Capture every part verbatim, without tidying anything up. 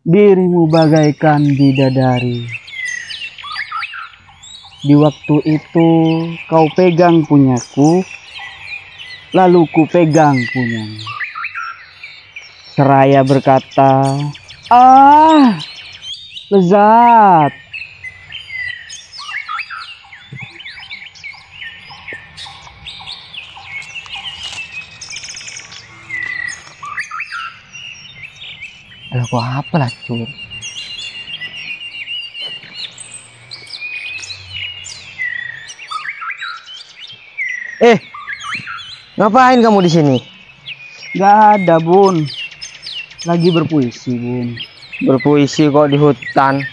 Dirimu bagaikan bidadari. Di waktu itu kau pegang punyaku, lalu ku pegang punyamu. Seraya berkata, "Ah, lezat." Lah, kok apa lah, Cur? Eh, ngapain kamu di sini? Nggak ada, Bun. Lagi berpuisi, Bun. Berpuisi kok di hutan?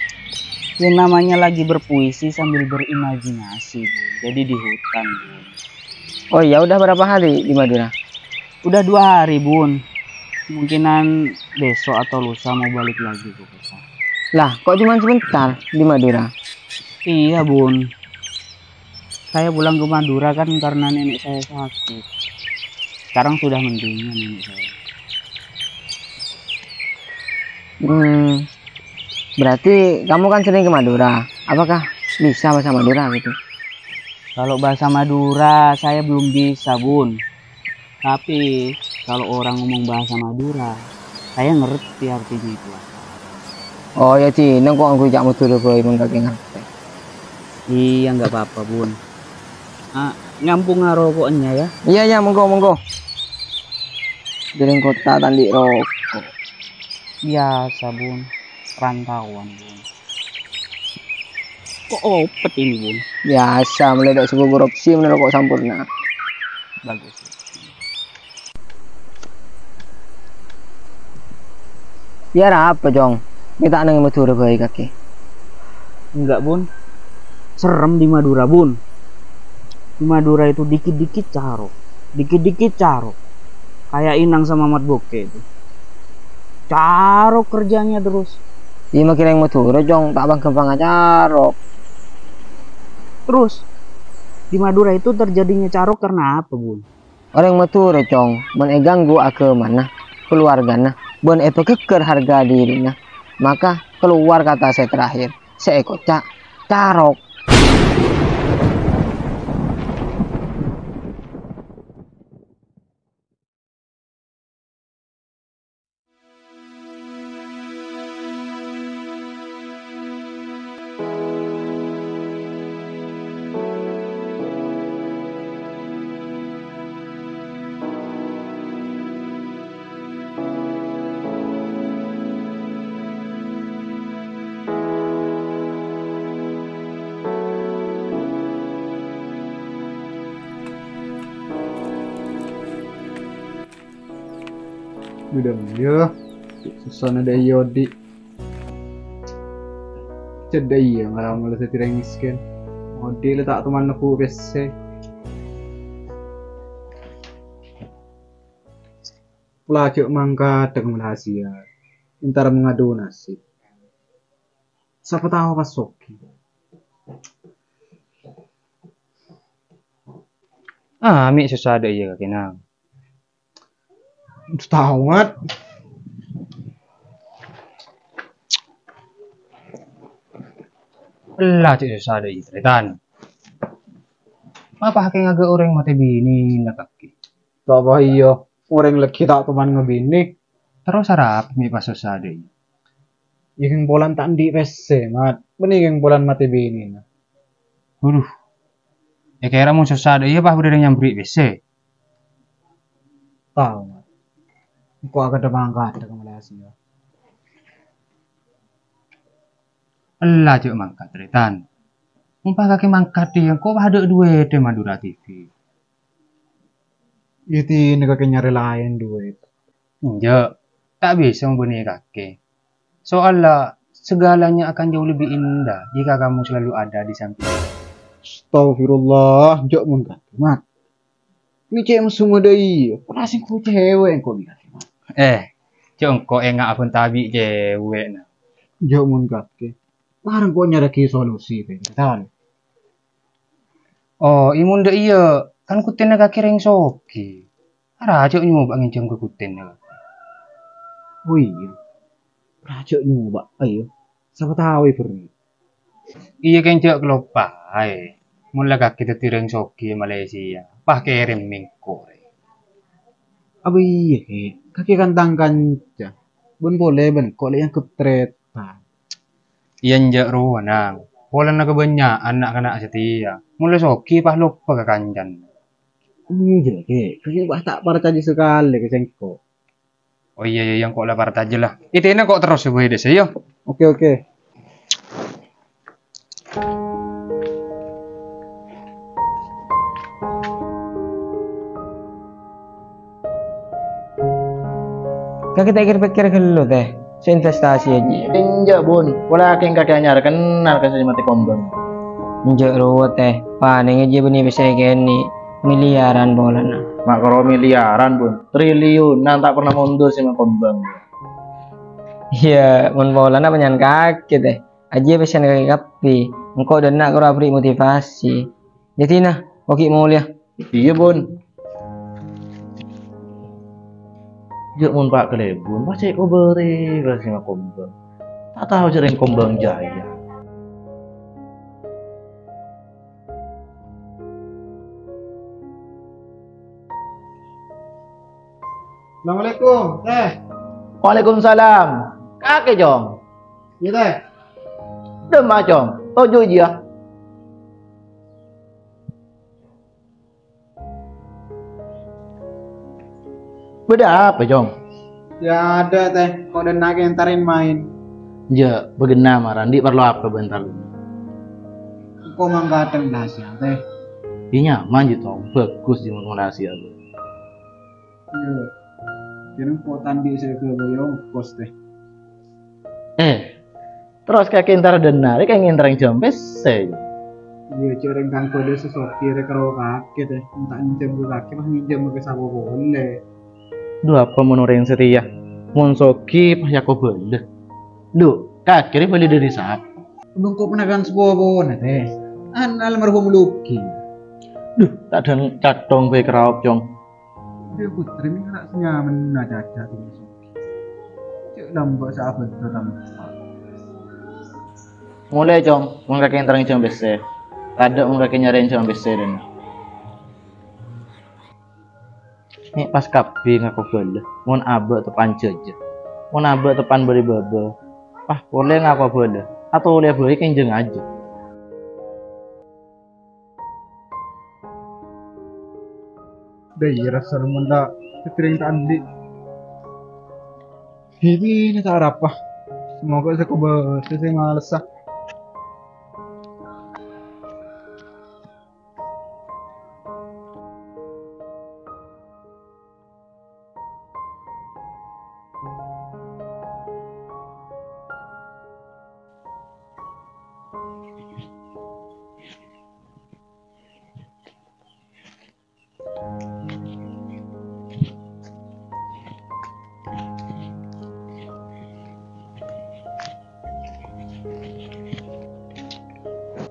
Ya, namanya lagi berpuisi sambil berimajinasi, Bun. Jadi di hutan, Bun. Oh iya, udah berapa hari di Madura? Udah dua hari, Bun. Kemungkinan besok atau lusa mau balik lagi ke kota. Lah, kok cuma sebentar di Madura? Iya, Bun. Saya pulang ke Madura kan karena nenek saya sakit. Sekarang sudah mendingan nenek saya. Hmm, berarti kamu kan sering ke Madura. Apakah bisa bahasa Madura gitu? Kalau bahasa Madura, saya belum bisa, Bun. Tapi, kalau orang ngomong bahasa Madura, saya ngerti artinya itu. Oh, ya, Ci, neng kok aku cak Madura, boy, mon kakè ngerti. Iya, nggak apa-apa, Bun. Ah, nyampung ngarokoknya, ya. Iya, iya, monggo, monggo. Dèrèng kota ta' andi' rokok. Biasa, Bun. Rantauan, Bun. Kok opet ini, Bun? Biasa, mulai dari suku korupsi, mulai rokok Sampoerna. Bagus. Ya, apa, Cong? Mè' ta' neng Madura bhâi kakè. Enggak, Bun. Serem di Madura, Bun. Di Madura itu dikit-dikit carok. Dikit-dikit carok. Kayak Inang sama Mat Boke itu. Carok kerjanya terus. Iyâ, makkè rèng Madhurâ, Cong, ta' bâng-ghâmpang acarok. Terus, di Madura itu terjadinya carok karena apa, Bun? Orèng Madhurâ, Cong, mon èganggu aghâmana, kaluwargana, bân èpaghâggâr harga dirina, maka kalowar kata sè terakhir, sè èkoca', "Carok!" Udah, iya. Susana dâ' iyâ odi'. Cè' dâ' iyâ ngala' mala dhâddhi rèng mèskèn. Odi' la ta' toman nebbhu pèssè. Pola jhâ' mangkat dhâ' Malaysia. Entar mangadu nasib. Sapa tao pas soghi. Ah, mè' sossa dâ' iyâ kakè, Nang. Tao, Mat. Ella, cè' sossa dâ' iyâ, tarètan. Apa hakè ngaghâ' orèng matè binèna kakè? Apa iyâ, orèng lèghi ta' toman ngabinè. Terros arapa mè' pas sossa dâ' iyâ? Iyâ, kèng polana ta' andi' pèssè, Mat. Bânnè kèng polana matè binèna. Waduh. Èkèra mon sossa dâ' iyâ pas bâdâ rèng nyamberri' pèssè. Tao, Mat. Engko' akadhâ mangkat ka Malaysia. Ella jhâ' mangkat, tarètan. Mon pas kakè mangkat, iyâ engko' pas adâ' duwit è Madura T V. Iyâ, dinah kakè nyarè laèn duwit. Enjâ', ta' bisa mabânnè kakè. Soalnya, segalanya akan jauh lebih indah jika kamu selalu ada di samping. Astagfirullah, jhâ' mon kakè, Mat. Mè' cè' messu ma dâ' iyâ, pola sèngko' cèwèk engko' bi' kakè, Mat. Eh, jhâ' engko' enga' abân tabi' cèwèk, nah. Jhâ' mon kakè. Mara engko' nyarèaghi solusi, tarètan. Oh, iyâ mon dâ' iyâ, kan kutèna kakè rèng soghi. Ara jhâ' nyoba ngènjhâm ka kutèna. Oh iyâ. Ah, jhâ' nyoba, ayo. Sapa tao è bârri'. Iyâ, kèng jhâ' kaloppaè. Mon la kakè dhâddhi rèng soghi è Malaysia, pas kèrèm mèngko'. Apa iyâ, Kè? Kakè kan tang kanca. Bân polè bân ko' lè' èangghep tarètan. Iyâ, enjâ' rowa, Nang. Polana kabânnya'an na'-kana' satèya. Mon la soghi, pas loppa ka kancana. Enjâ', Kè. Kakè pas ta' parcajâ sakalè ka sèngko'. Oh iyâ, iyâ, iyâ, engko' la parcajâ la. Ètèna ko' terros bhâi dâ' sè, yâ. Oke, oke. Kakè ta' kèr-pèkkèr ghâllu, Tè, sè investasi ajiyâ. Enjâ', Bun. Polana kèng kakè anyar kennal ka sè matè Kombang. Enjâ' rowa, Tè. Panèng ajiyâ bânnè pèssè kènè'. Miliyaran polana. Ma' karo miliyaran, Bun. Triliunan ta' pernah mondhur sè ma' Kombang. Iyâ, mon polana bânnya'an kakè, Tè. Ajiyâ pèssèna kakè kabbhi. Engko' dâ' enna' karo aberri' motivasi. Dhâddhi, na, oke molèya. Iyâ, Bun. Jhâ' mon Pa' Kalèbun, pas cè' kobârè ka sè ma' Kombang. Ta' tao jhâ' rèng Kombang Jaya. Assalamualaikum, Tè. Waalaikumsalam. Kakè, Cong. Iyâ, Tè. Dâ'emma, Cong. Toju' jiyâ. Bâdâ apa, Cong? Yâ, adâ', Tè. Ko' dâ' enna' kè èntarè maèn. Jhâ', bâgenna mara, andi' parlo apa bân entar? Engko' mangkat teng Malaysia, Tè. Iyâ, nyaman, jiyâ, Cong. Bhâghus, jiyâ, mon Malaysia, Cong. Iyâ. Kèng ko' ta' andi' sè èghâbây ongkos, Tè. Eh, terros kakè èntar dâ' enna' rè, kèng èntar ngènjhâm pèssè. Iyâ, jhâ' rèng kan bâdâ sè soghi rè karo kakè, Tè. Mon ta' ngènjhâm ka kakè, pas ngènjhâm ka sapa polè. Dhu, apa mon orèng satèya? Mon soghi, pas èakobâlâ. Dhu, kakè rè bâli dâri sapa? Bengko ponakan sapopona, Tè. An almarhum Luki. Dhu, ta' dâ' cathong bhâi karaop, Cong. Dâ' putri mènara' sè nyamana caca tènggi soghi. Cè' lambâ' sè abâdâ tampa'. Molè, Cong, mon kakè èntar ngènjhâm pèssè. Tadâ' mon kakè nyarè ngènjhâm pèssè, Dèn. Mè' pas kabbhi ngako bâlâ, mon abâ' teppa'an jâjâ. Mon abâ' teppa'an bâri' bâbâ, pas polè ngako bâlâ, atolèya bhâi kènjhâng ajâ. Dâ' iyâ rassa mon la, sè tèrèng ta' andi'. Bibina ta' arapa. Semoga sè kobâsa sè malessa.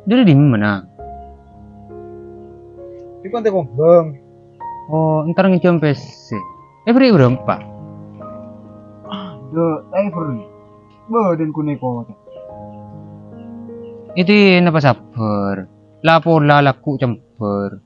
Dâri dimma, Nang? Dâri Kombang. Oh, entar ngènjhâm pèssè. Eh, bâri' bârâmpa? Adâ', eh, bâri'. Bâdân kunè koca'. Ètè napa sabbhâr? La pola lagghu' cembhâr.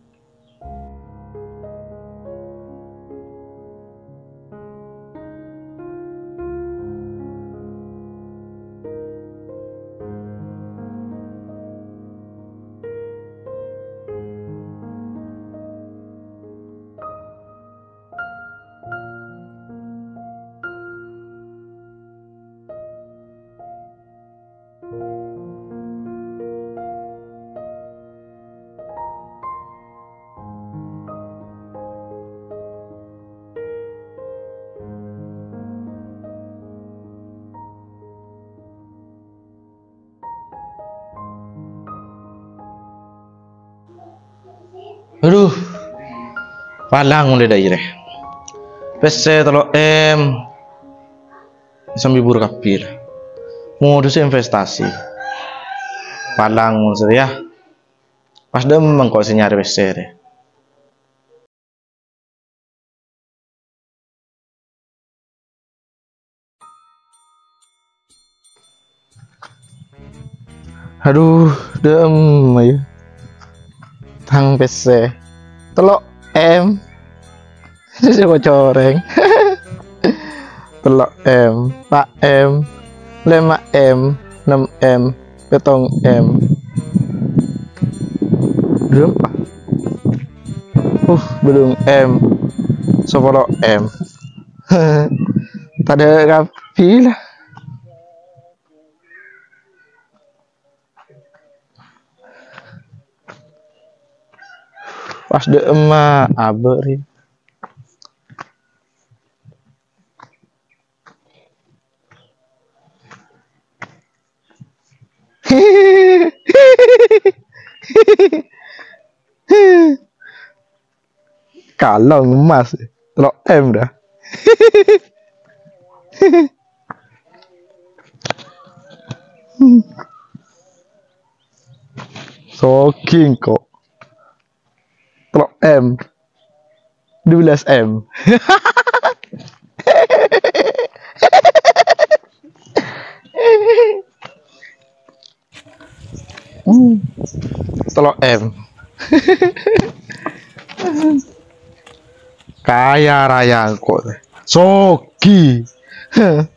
Adhu, palang molè dâri rè. Pèssè tello M, sambi buru kabbhi. Modus investasi. Palang mon satèya. Pas dâ' emma engko' sè nyarè pèssè rè. Adhu, dâ'emma, yâ. Tang pèssè. Tello' M. Sè corèng. Tello' M, pa' M, lèma' M, nem M, pèttong M. Dâpa'? Uh, bâllung M. Sapolo M. Tadâ' kabbhi, la. Pas dâ'emma abâ' rè. Kalong emas. Tello' M dâ. Soghi engko'. Tello' M. Dua belas M. Hmm. Tello' M. Kaya raya engko'. Soghi.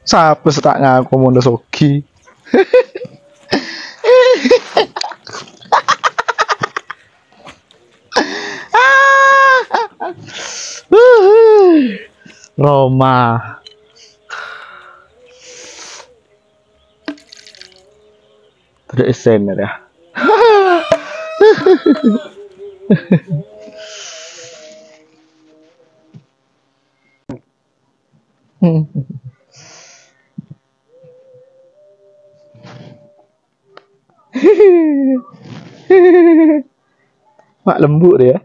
Sapa sè ta' ngako mon la soghi? Roma. Tadâ' essèna, yâ. Mak lembut dia.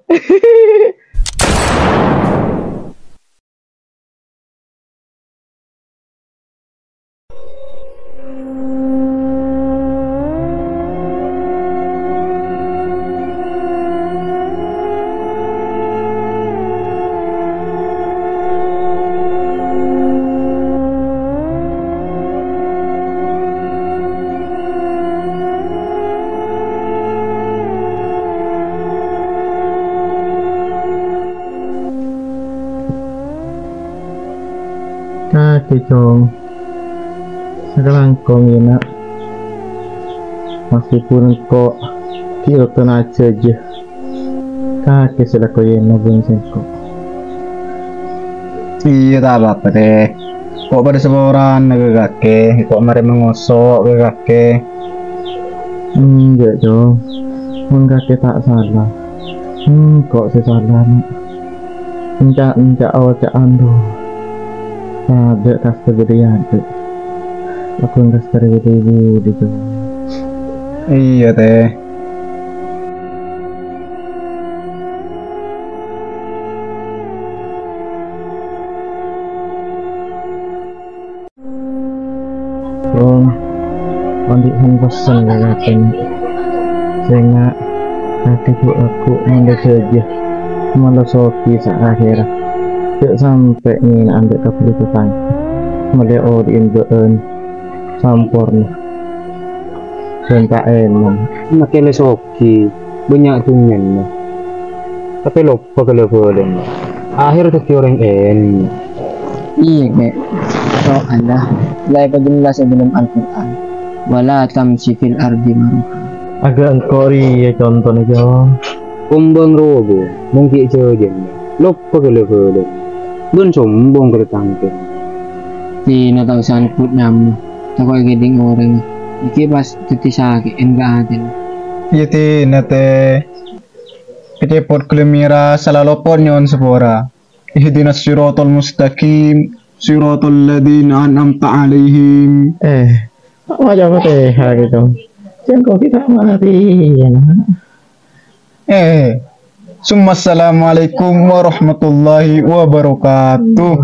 Kakè, Cong. Sakalangkong, yâ, Na'. Meskipun engko' ghi' otona jâjâ, kakè sè la koyèna bân sèngko'. Iyâ, ta' apa-apa, Tè. Ko' padâ saporana ka kakè, ko' marè mangoso' ka kakè. Enjâ', Cong. Mon kakè ta' sala, engko' sè sala, Na'. Enca'-enca' oca'an, do. Tadâ' kasta budi adâ'. Abhângas karè budi-budi, Cong. Iyâ, Tè. Cong, andi' sèng pèssèn ka kakè. Sènga', kakè ghu-lagghu mon la jâjâ, mon la soghi sa-ahèrra. Jhâ' sampè' ngèna'an dâ' ka bâli tatangghâ. Mellè odi'na bâ'na samporna. Bân ta' èmon. Makè la soghi, bânnya' dhunnyana. Tapè loppa ka la-bhâlâna. Ahèrra dhâddhi orèng ènè'. Iyâ, Kè. Soalnya la èpajhellas è dâlem Al-Qur'an, "Wa la tamsyi fil ardi maraha." Aghâ' engko' rèya contona, Cong. Kombhâng rowa, mon ghi' jâjâna, loppa ka la-bhâlâna, bân sombong ka tatangghâ. Dina ta' osa nyebbhut nyama, tako' èkèdhing orèng, ghi' pas dhâddhi sakè'en ka atèna. Iyâ, dina, Tè. Kacèpot ghellâ' mèra, sala lopot nyo'on sapora. Ihdinas siratal mustaqim, siratal ladzina an'amta 'alaihim. Eh, ma' maca Fatihah gitu. Sèngko' kita mati, ya, nah. Eh, summa assalamualaikum warahmatullahi wabarakatuh.